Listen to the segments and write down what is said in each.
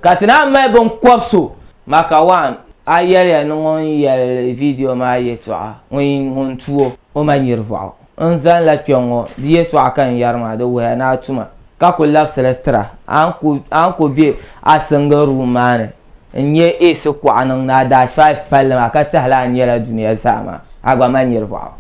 Ka ti naan mali binkɔb so Maka one, a yɛliya ni ŋun yɛli video maa yɛtɔɣa ŋun tu o, o ma nyiri vɔɣu. N zanila kpɛŋŋɔ, di yɛtɔɣa ka n yɛri maa, di wuhiya ni a tuma ka ku labisili tira. A ni ku be a single room maa ni n-nyɛ AC kuɣa niŋ ni a dash 5 palli maa ka tɛhila a nyɛla dunia zaa maa, a gba ma nyiri vɔɣu.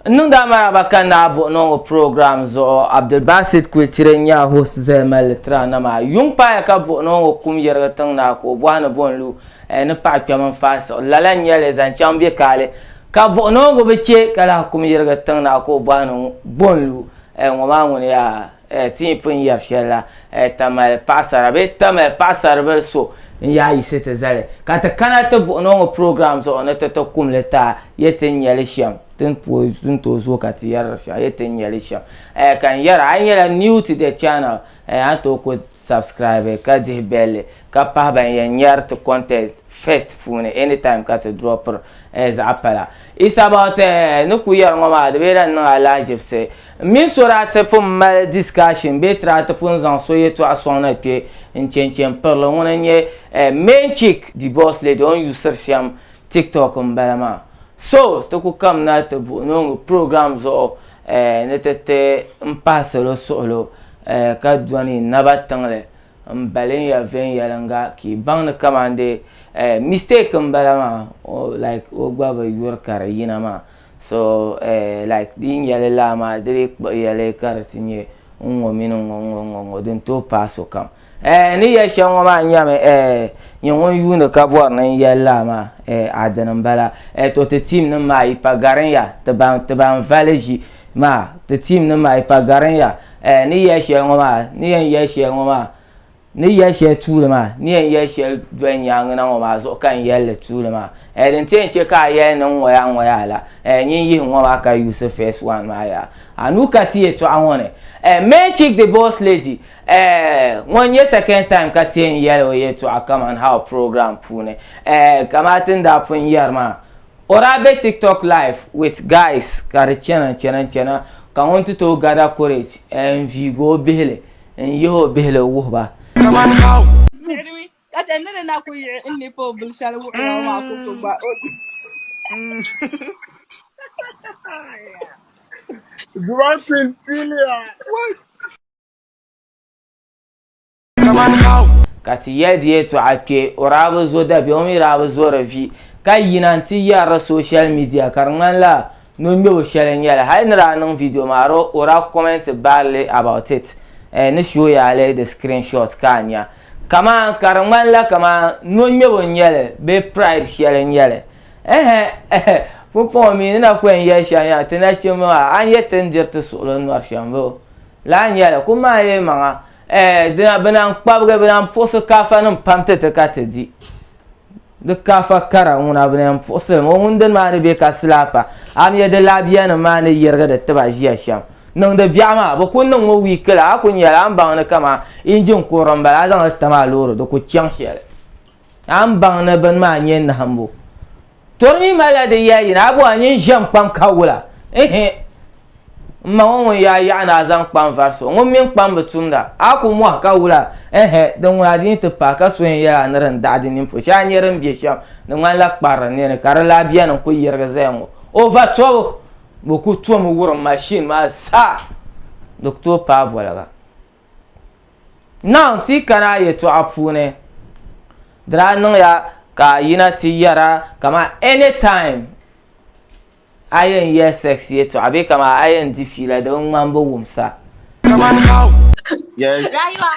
N niŋdi a maraba ka naa buɣi niŋ ŋɔ program zuɣu Abdulbasit Kulichire n-nyɛ a host zaya mali li tiri a na maa. Yuŋ paaya ka buɣi niŋ ŋɔ kum yirigi tiŋ naa ka o bɔhi ni bo n-lu eh, ni paɣa kpɛm n-faai siɣi. Lala n-nyɛ li zaŋ chaŋ bɛ kaali ka buɣi niŋ ŋɔ bi che ka lahi kum yirigi tiŋ naa ka o bɔhi ni bo n-lu eh, ŋɔ maa ŋuni yaa eh, ti yi pun yɛri shɛli la eh, Tamale paɣasara bee Tamale paɣasaribili so n-yaa yiɣisi ti zali ka ti kana ti buɣi niŋ ŋɔ program zuɣu ni ti ti kum li ti a yɛ ti ni nyɛ li shɛm. Ti ni tooi zooi ka ti yɛri di shɛŋa yɛ ti ni nyɛ li shɛm. Eh, ka n yɛra a yi nyɛla new to the channel, eh, a ni tooi ku subscribe ka dihi belli ka pahi ban yɛn nyɛri ti content first puuni anytime ka ti dropiri eh, zaɣa pala. It's about eh, ni ku yɛri ŋɔ maa di bee lan niŋ alahiʒibisi. M mini so daa ti pun mali discussion bee ti daa ti pun zaŋ so yɛtɔɣa sɔŋ na kpe n chɛnchɛ m pirili ŋuni n-nyɛ eh, main chick the boss lady o ni yusiri shɛm TikTok n bala maa. So ti ku kamina ti buɣi noongu program zuɣu eh, ni ti ti n pahi salo suɣulo eh, ka dɔni naba tiŋli n balin ya viɛnyɛliŋga ka yi baŋ ni kamande eh, mistake n bala maa o, like o gba bi yuri ka di yina maa so eh, like di yi nyɛli laa maa di dii kpuɣi ya li ka di ti nyɛ n ŋɔ mini n ŋɔ n ŋɔ n ŋɔ n ŋɔ din tooi paai sokam. Eh, ni yɛli shɛm ŋɔ maa nyɛmi, eh, nyɛ ŋun yuuni ka bɔri ni n yɛli laa maa, eh, a dini m-bala. Eh, to ti team nim maa yi pa garin ya, ti ban, ti ban vali ʒi maa, ti team nim maa yi pa garin ya, eh, ni yɛli shɛli ŋɔ maa, ni yɛn yɛli shɛli ŋɔ maa, ni yɛli shɛli tuuli maa, ni yɛn yɛli shɛli doli nyaaŋa na ŋɔ maa zuɣu ka n yɛli li tuuli maa. Eh, din ti yɛn chɛ ka a yɛli ni n ŋɔya ŋɔya la, eh, nyin yihi ŋɔ maa ka use first one maa yaa. A nuu ka ti yɛtɔɣa ŋɔ ni. Eh, main chick the boss lady, Eh, ŋɔ n-nyɛ second time ka ti yɛn yɛli o yɛltɔɣa kaman how program puuni. Eh, kamani ti ni daa pun yɛri maa, o daa be TikTok live with guys ka di chana n-chana n-chana ka ŋun ti tooi gather courage eh, n-viigi o bihili n-yihi o bihili wuhi ba. Kaman how. Ka chɛ ni di na ku yiɣi n ni pa o bil shɛli wuhi ya maa ku ku gba o. Dubai Queen Filia. What? Ka ti yɛli di yɛltɔɣa kpe, o daa bi zo dabiɛm, o mi daa bi zori vi, ka yina nti yɛri di social media ka di ŋmanila ni o ŋmɛbo shɛli n-nyɛ li. Hali ni daa niŋ video maa, o daa comment badly about it ni show ya li the screenshot ka a nya. Kaman ka di ŋmanila kaman ni o ŋmɛbo n-nyɛ li bee pride shɛli n-nyɛ li. Ɛhɛ, pumpɔŋɔ mi ni na ku yɛn yɛli shɛm yaa, ti nachimba maa, a ni yɛ ti ni diri ti suɣilo nɔri shɛm bee? Lala n-nyɛ li, kum maa yɛli maŋa, Ɛɛ, dina bɛ naan kpabigi, bɛ naan puɣisi kaafanim pam ti ti ka ti di. Di kaafa kara ŋuna bɛ naan puɣisi li mi. O ŋun dini maa ni be ka silaapa, a mi ya di laabiyanim maa ni yirigi di tiba ʒiya shɛm. Niŋdi biɛɣu maa, bɛ ku niŋ mi wiikili, a ku nyɛla a ni baŋ ni kaman injin kurili m-bala, a zaŋ li tam a loori, di ku chaŋ shɛli. A ni baŋ ni bini maa nyɛ nahimbu. Tɔri mi malila di yɛli yini, a bo a nyin ʒiɛm kpam ka wula? Ihi! M ma ŋɔ ŋun yaa yaɣi ni a zaŋ kpam varisi o, ŋun mini kpam bi tumda, a ku mɔhi ka wula? Ihi! Din ŋuna di ni ti paai ka so yɛn yɛli a ni din daɣi di nini polo shee, a nya din be shɛm, di ŋmanila kparili nini ka di laabiya nim ku yirigi zaya ŋɔ. O va tɔbu, bɛ ku tomi wurim mashini maa zaa, di ku tooi paai boliga. Now ti kana a yɛtɔɣa puuni di daa niŋya ka a yina ti yɛra kaman anytime a yɛn yɛli sex yɛtɔɣa bee kaman a yɛn di fiila di bi ŋmani bi wumsa. Kaman how? Yes. Rayuwa,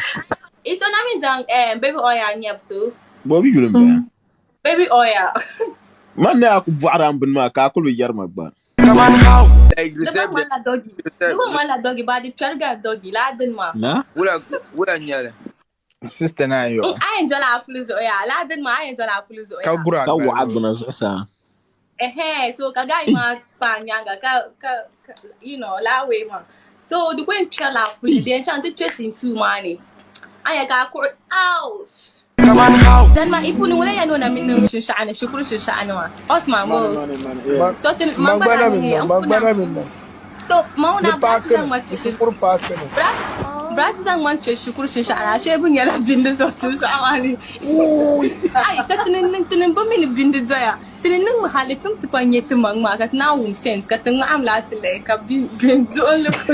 iso na mi zaŋ eh, baby oil nyɛbu so. Bɔ bi yuli m-bala. Baby oil. Man ni a ku bɔɣiri a ni bini maa ka a kuli bi yɛri ma gba. Kaman how? Like Di gba reserve ŋmanila doggy. Di reserve gba ŋmanila doggy but di chɛriga doggy laa dini maa. Na? wula wula nyɛli. Sister na yo. A yɛn dɔla a puli zuɣu yaa. Laa dini maa a yɛn dɔla a puli zuɣu Ka yaa. gura Ka gbali waɣa o. gbuna zuɣusaa. Ɛhɛn, so ka guy maa pa a nyaaŋa ka ka ka you know laa way maa. So di ku yɛn kpɛrila a puli di yɛn chaŋ ti twist in two maa ni. A nya ka a kuɣi ouch. Kaman how? Dan ma i puuni ŋuna yɛn ni o na mi niŋ shinshɛɣu ni shikuru shinshɛɣu ni maa. Osman Mani wo. mani mani yeah. To ti man Man gba gba na na mi niŋ niŋ, n man ku gba na na mi niŋ. To ma ŋuna Ni bɛ daa ti paaki zaŋ ni, ma ni kpe shikuru paaki ni. Bɛ daa ti zaŋ ma n-kpe shikuru shinshɛɣu ni, ashee bɛ nyɛla bindi zuɣu shinshɛɣu maa ni. Ai, ka ti ni niŋ, ti ni bi mi ni bindi doya. Ti ni niŋmi hali ti ni ti pa nya ti maŋ maa ka ti naan wum sense ka ti ŋmaɣim laa ti lihi ka bin duɣinli ku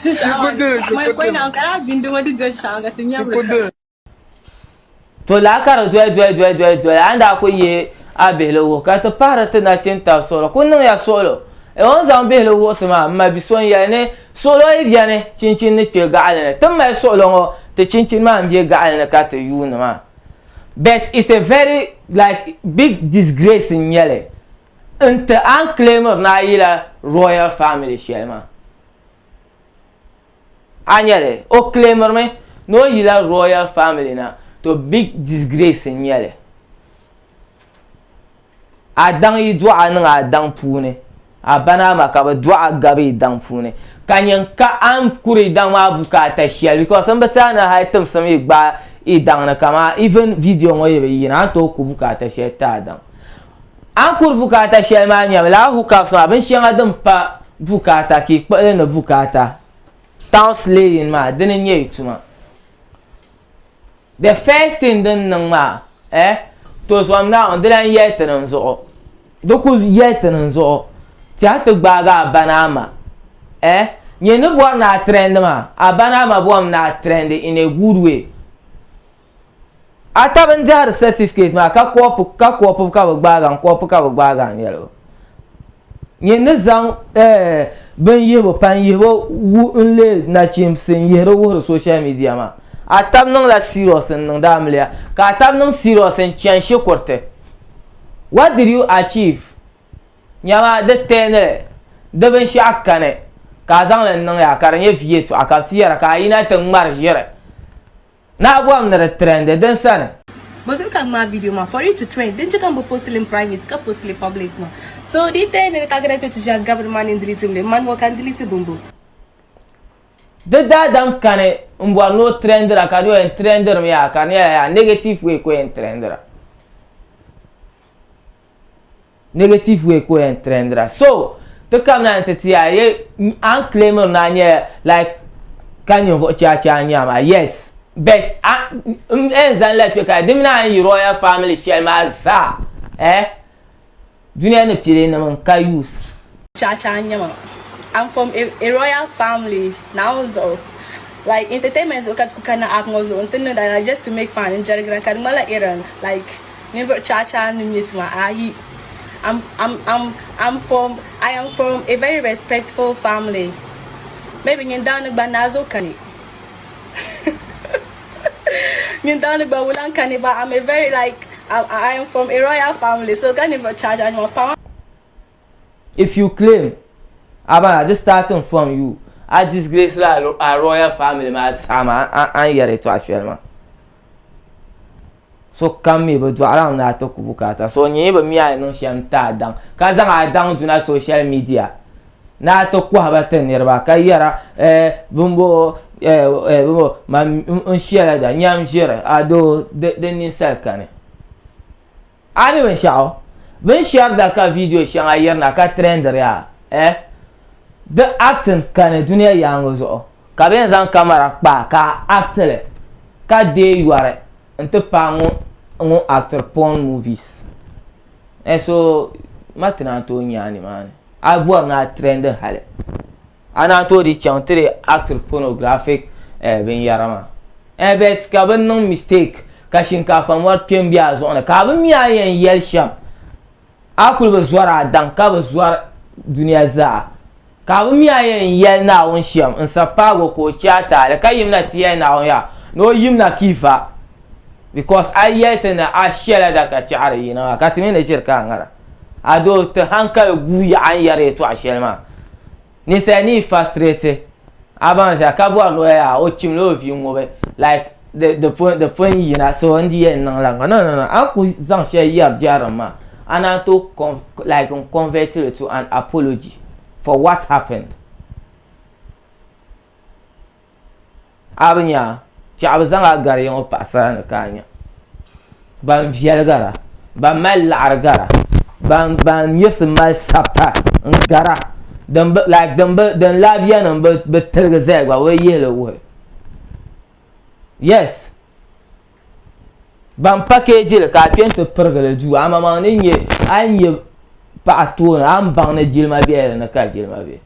shinshɛɣu maa ni. Mali kɔi naawuni ka laa bindi ŋɔ di do shinshɛɣu maa ka ti nyabiri li. To laa ka di doli doli doli doli doli a ni daa ku yihi a bihili wuhi ka ti pahiri ti nachintab suɣulo ku niŋya suɣulo o ni zaŋ bihili wuhi ti maa m ma bi so n yɛli ni suɣulo yi beni chinchini ni kpe gaɣili ni ti ni mali suɣulo ŋɔ ti chinchini maa m-be gaɣili ni ka ti yuuni maa but it's a very like big disgrace n-nyɛ li n-ti a ni claimiri ni a yila royal family shɛli maa. A nya li? O claimirimi ni o yila royal family na, to big disgrace n nyɛ li. A daŋ yi dɔɣi a niŋ a daŋ puuni, a ba ni a ma ka bɛ dɔɣi a gabi yi daŋ puuni, ka nyin ka a ni kuri yi daŋ maa bukaata shɛli because n bi tiɛha ni hali timsim yi gbaai yi daŋ ni kaman even video ŋɔ yi bi yina a ni tooi ku bukaata shɛli ti a daŋ. A ni kuri bukaata shɛli maa nyɛmi lala hookups maa binshɛŋa din pa bukaata ka yi kpuɣi li ni bukaata town slaying maa dini n-nyɛ yi tuma. The first thing din niŋ maa eh to zom Naawuni di lan yɛli ti ni n zuɣu di ku yɛli ti ni n zuɣu tiɛhi ti gbaagi a ba ni a ma eh nyɛ ni bɔri ni a trend maa a ba ni a ma bɔrimi ni a trend in a good way. A taba n dɛhiri certificate maa ka kɔpi ka kɔpi ka bi gbaagi a n kɔpi ka bi gbaagi a n yɛli o. Nyin ni zaŋ bin yihibu pan yihibu wu n leei nachinsi n yihiri wuhiri social media maa a tab niŋla serious n niŋdi amiliya ka a tab niŋ serious n chani shikuriti. What did you achieve? Nyama di tɛɛnili di binshɛɣu kani ka a zaŋli n niŋ yaa ka di nyɛ vi yɛltɔɣa ka bɛ ti yɛra ka a yina ti ŋmari ʒiri. Naa bɔhim ni di trendi din sani. Bɔzuɣu ka ŋmaai video maa for it to trend din chɛ ka m bi post li in private ka post li public maa so di yi teei ni ka gana kpe ti ʒiya gabiri ma ni n delete li mani ŋɔ ka n delete bimbo. Di daadam kani n bɔri ni o trendira ka di o yɛn trendirimi yaa ka di nyɛla yaa negative way ka o yɛn trendira. Negative way ka o yɛn trendira so ti kamina ni ti ti yaa ye a ni claimiri ni a nyɛla like ka ninvuɣu chacha n-nyɛ a maa yes but a n yɛn zani la kpe ka di mini a ni yi royal family shɛli maa zaa eh dunia ni pili nim n ka use. Chacha n-nyɛ ma I'm from a royal family Naawuni zuɣu like entertainment zuɣu ka ti ku kana app ŋɔ zuɣu n-ti niŋda like just to make fun n-jɛrigira ka di ŋmanila Iran like Ninvuɣ chaachaa ni nyɛ ti maa ayi. I'm, I'm, I'm, I'm from, I am from a very respectful family. Maybe nyin daŋ ni gba naa zo kani. Nyin daŋ ni gba wulan kani, but I'm a very like, I, I am from a royal family, so ka ninvuɣ chaachaa ni maa pa. If you claim Abana this starting from you a disgrace la a royal family maa zaa maa a ni yɛri yɛtɔɣa shɛli maa. Sokam mi bi dɔɣila ŋun daa ti ku bukaata so nyɛ bi mi a ni niŋ shɛm ti a daŋ ka zaŋ a daŋ duna social media ni a ti kɔhi ba ti niriba ka yɛra eh, bimbo eh, eh, bimbo man n shɛla da nyam ʒiri a doo di ninsali kani. A mi binshɛɣu? Bɛ ni shɛri da ka video shɛŋa yirina ka trendiri a eh? Di acting kani dunia yaaŋa zuɣu ka bɛ yɛn zaŋ camera kpa a ka a act li ka deei yɔri n-ti paai ŋun actiri porn movies eh so ma ti naan tooi nya a nimaani. A bɔri ni a trendi hali. A naan tooi di chaŋ ti di actiri pornographic eh, binyɛra maa. Eh, bet ka bɛ niŋ mistake ka shinkaafa mɔri kpe m-be a zuɣu ni ka a bi mi a ni yɛn yɛli shɛm. A kuli bi zɔri a daŋ ka bi zɔri dunia zaa. Ka a bi mi a yɛn yɛli Naawuni shɛm n-sabi paagi o ka o chɛ a taali ka yimna ti yɛli Naawuni yaa ni o yimna ka yi va because a yɛli ti ni a shɛla da ka chaɣiri yina maa ka ti mi ni ʒiri ka a ŋara. A doo ti hankali guui yaɣa a ni yɛri yɛtɔɣa shɛli maa. Ninsal ni yi frustrate a baŋ shɛli ka bɔri ni o yaa o chimla o vi ŋubi like di di pun di pun yina so n di yɛn niŋla ŋɔ no no no a ni ku zaŋ shɛli yɛri biɛrim maa a naan tooi like n convert li to an apology for what happened. A bi nya chɛɣu bɛ zaŋ a gari ya ŋɔ paɣisara ni ka a nya ban viɛli gara, ban mali laɣiri gara, ban yiɣisi mali sabita n-gara. Din bi like din bi din laabiya nim bi bi tiligi zaya gba bi yihili wuhi. Yes. Ban package li ka a kpe nti pirigi li duu amaŋmaŋ ni nyɛ a ni nyɛ paɣa tooni a ni baŋ ni jilima bela di ni ka jilima be.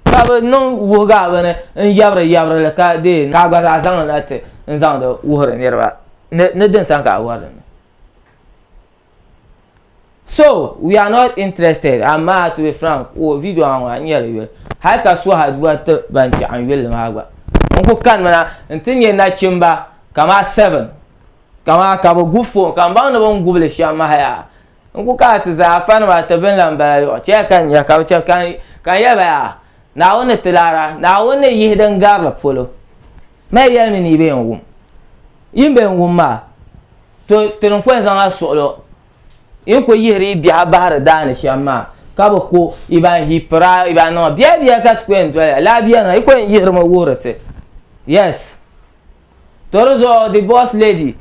Ka bi niŋ wuhiga a bini n yabiri yabiri li ka dee ka a gba zaa zaŋli na ti n zaŋdi wuhiri niriba ni din sani ka a bɔri dinni. So we are not interested amaa to be frank o video maa ŋɔ n nyɛli yuli hali ka suhi aduwa ti ban chaɣi n yulli maa gba n ku kanimina n ti nyɛ nachimba kamaa 7 kamaa ka bi gubi phone ka n baŋ ni bin gubili shɛm maa yaa n ku kana ti zaa afanima ti bin lan bala yuɣu chɛya ka n nya ka bi chɛ ka n yɛli ba yaa Naawuni ni ti laara Naawuni ni yihi din garili polo mali yɛlimi ni yi bee n wum yi ni bee n wum maa To ti ni ku yɛn zaŋ a suɣilo yi ni ku yihiri yi biɛha bahiri daa ni shɛm maa, ka bi ku yi ban hipira yi ban niŋ biɛla biɛla ka ti ku yɛn doli ya laa biɛla nima yi ku yɛn yihirimi wuhiri ti. Yes. To di zuɣu the boss lady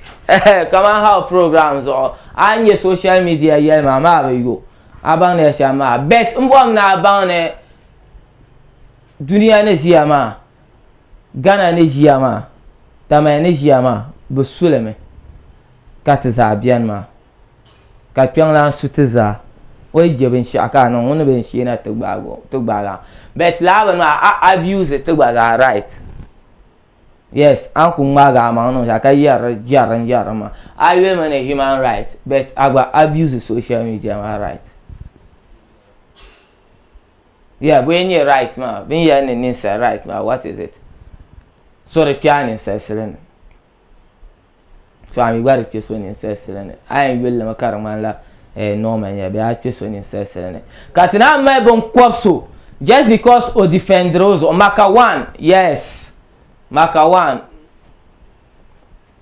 kaman how program zuɣu a ni nyɛ social media yɛli maa maa bi yo a baŋ ni ya shɛm maa bet n bɔhim ni a baŋ ni dunia ni ʒiya maa Ghana ni ʒiya maa, Tamale ni ʒiya maa, bɛ suli mi ka ti zaa beni maa. Ka kpiɔŋlan su ti zaa. O yi je binshɛɣu ka a niŋ, ŋun ni bee n-sheena ti gbaagi a. But lala bini maa, a abuse ti gba zaa right. Yes, a ni ku ŋmaagi a maŋ niŋ shɛli ka yɛri jɛrilim jɛrilim maa. A yuli mi ni human right but a gba abuse social media maa right. Yeah, bɛ nyɛ right maa, bɛ ni yɛli ni ninsal right maa, what is it? So di kpe a ninsalisili ni. So a mi gba di kpe so ninsalisili ni. A yɛn yuli li mi ka di ŋmanila eh, normal nyɛli bee a kpe so ninsalisili ni. Ka ti naan mali binkɔb so just because o defendiri o zuɣu. Maka one, yes, maka one.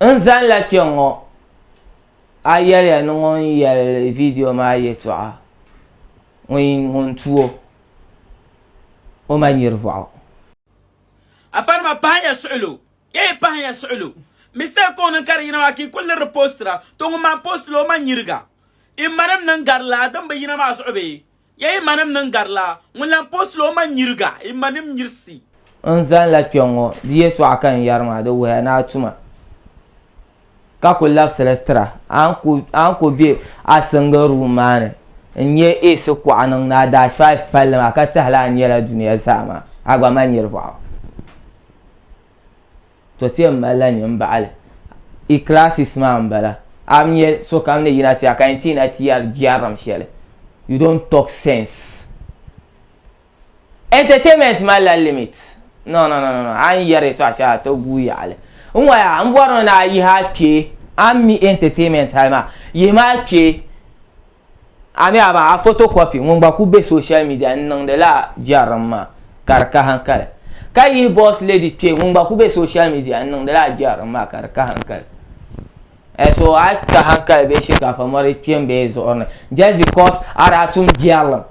N zanila kpɛŋŋɔ a yɛliya ni ŋun yɛli video maa yɛtɔɣa ŋun tu o, o ma nyiri vɔɣu. Afanima pahinya suɣilo, eei pahinya suɣilo. Mistake ka o niŋ ka di yina maa ka yi kuli ni repostira, to ŋun maan post la o ma nyiriga. I manim niŋ gari laa din bi yina maa zuɣu bee? Ya yi manim niŋ gari laa, ŋun lan post la o ma nyiriga, i manim nyirisi. N zanila kpɛŋŋo, di yɛtɔɣa ka n yɛri maa, di wuhiya ni a tuma. ka ku labisili tira a ni ku be a single room maa ni n-nyɛ AC kuɣa niŋ ni a dash 5 palli maa ka tɛhila a nyɛla dunia zaa maa a gba mali niriba to ti yɛn malila nyin baɣili i classes maa m-bala a bi nya sokam ni yina ti a ka yɛn ti yina ti yɛri jɛrilim shɛli you don't talk sense. Entertainment malila limit. No, no, no, no, no. A ni yɛri yɛtɔɣa shɛli a ti guui yaɣili. N ŋɔ yaa, n bɔrimi ni a yihi a kpee, a ni mi entertainment hali maa, yihimi a kpee, a mi a baŋ a photocopy ŋun gba kuli be social media n niŋdi la jɛrilim maa ka di ka hankali. Ka yihi boss lady kpee ŋun gba kuli be social media n niŋdi la jɛrilim maa ka di ka hankali. Eh, so a ka hankali bee shinkaafa mɔri kpem bee zuɣuri ni just because a daa tum jɛrilim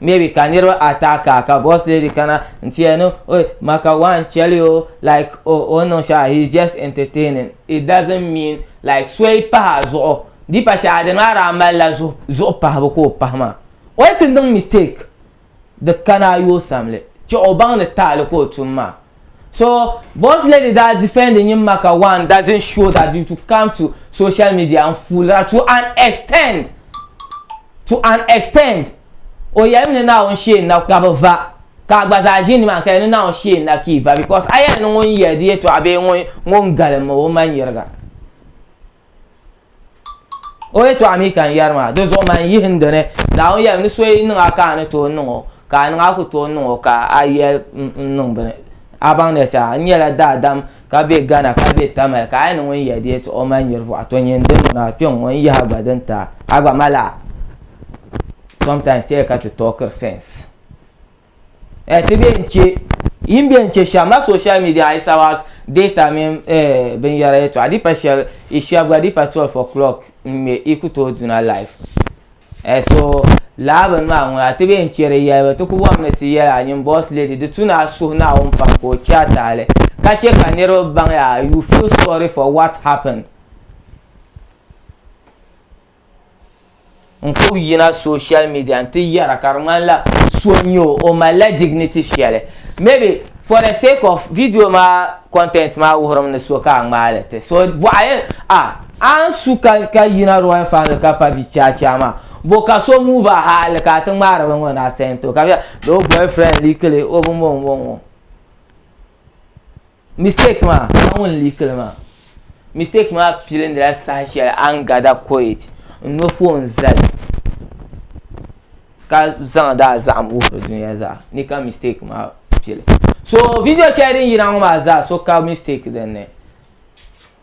maybe ka niriba attack a ka boss lady kana n ti yɛli ni oi maka one chɛli o like o o niŋ shɛli he is just entertaining it doesn't mean like so yi pahi a zuɣu di pa shɛli a dini maa daa malila zuɣu pahibu ka o pahi maa o yi ti niŋ mistake di kana a yooi samli chɛ o baŋ ni taali ka o tum maa. So boss lady daa defend nyin maka one doesn't show that you to come to social media and fool her to an extent to an extent o yɛlimi ni Naawuni shee na ka bi va ka a gba zaa ʒi nimaani ka yɛli ni Naawuni shee na ka i va because a yɛli ni ŋun yɛli di yɛtɔɣa bee ŋun galim o ma nyiriga. O yɛtɔɣa mi ka n yɛri maa, di zuɣu man yihi n dini. Naawuni yɛli ni so yi niŋ a ka a ni tooi niŋ o, ka a niŋ a ku tooi niŋ o ka a yɛli n-niŋ bini. A baŋ ni shɛli, n nyɛla daadam ka be Ghana ka be Tamale ka a yi ni ŋun yɛli di yɛtɔɣa o mali niriba a to nyini din niŋ a kpiɔŋ ŋɔ n yihi a gba din ti a, a gba mali a. Sometimes chɛli ka ti talkiri sense. Eh, ti be n-che, yin be n-che shɛm la social media is about data mini eh, binyɛra yɛtɔɣa. Di pa shɛli, i shɛba gba di pa 12 o'clock n-ŋmɛ i ku tooi duna live. Eh, so lala bini maa ŋuna ti be n-che di yɛlibu, ti ku bɔrimi ni ti yɛli a nyin boss lady di tu ni a suhi Naawuni pam ka o che a taali ka che ka niriba baŋ ya you feel sorry for what happened. N ku yina social media n ti yɛra ka di ŋmanila so n-nyɛ o, o malila dignity shɛli. Maybe for the sake of video maa content maa wuhirimi ni so ka a ŋmaai li ti. So bɔɣa yɛn a a ni su ka ka yina royal family ka pa bi chaachaa maa bo ka so move a hali ka a ti ŋmaari bini ŋɔ ni a send o ka bɛ o boyfriend leakili o bin bɔŋɔ bɔŋɔ. Mistake maa, a ŋun leakili maa. Mistake maa pilindila saha shɛli a ni gather courage n no phone zali ka zaŋ daa zaɣim wuhiri dunia zaa ni ka mistake maa pili. So video shɛli din yina ŋɔ maa zaa so ka mistake din ni.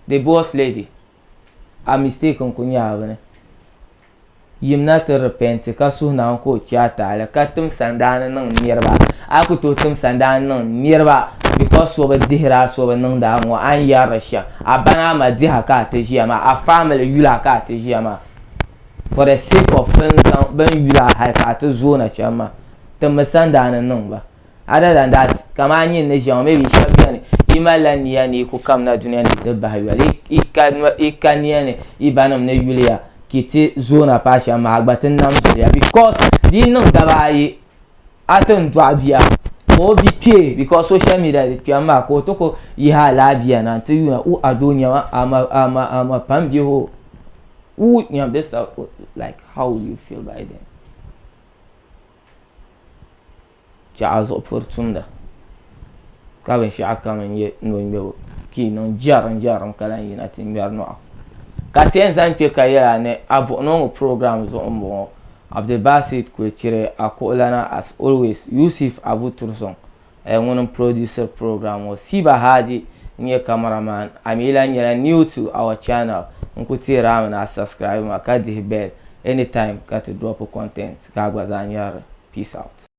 The boss lady, a mistake n ku nyɛ a bini. Yim na ti repent ka suhi Naawuni ka o chɛ a taali ka tim sandaani niŋ niriba. A ku tooi tim sandaani niŋ niriba because so bi dihiri a so bi niŋdi a ŋɔ a ni yɛri di shɛm. A ba ni a ma diha ka a ti ʒiya maa, a family yuli a ka a ti ʒiya maa for the sake of bɛ ni zaŋ bɛ ni yuli a hali ka a ti zoona shɛm maa. Timmi sandaani niŋ ba. Other than that, kamani nyin ni ʒiya ŋɔ maybe shɛba beni yi malila niya ni yi ku kamina dunia ni ti bahi yoli yi ka niya ni yi banim ni yuliya ka yi ti zoona paai shɛm maa a gba ti nam zuliya because di yi niŋ daba ayi a ti ni dɔɣi bia ka o bi kpee because social media di kpɛm maa ka o ti ku yihi a laa bia na n-ti yuuna u a doo nyama ama ama ama pam bihi o u nyam this like how will you feel by then? Chɛɣu zuɣu puri tumda ka binshaɣu kam n-nyɛ ni o ŋmɛbu ka yi niŋ jɛrim jɛrim ka lahi yina ti ŋmɛri nɔɣu. Ka ti yɛn zaŋ kpe ka yɛla ni a buɣi noo ŋɔ program zuɣu m-bɔŋɔ. Abdulbasit Kwechire Akuɣulana as always Yusuf Abu Tursong ŋuni m-produciri program ŋɔ. Siba Hadi n-nyɛ camera man. A mi lahi nyɛla new to our channel n ku teeri a mi ni a subscribe ma ka dihi bell anytime ka ti drop content ka a gba zaa nyari li. Peace out.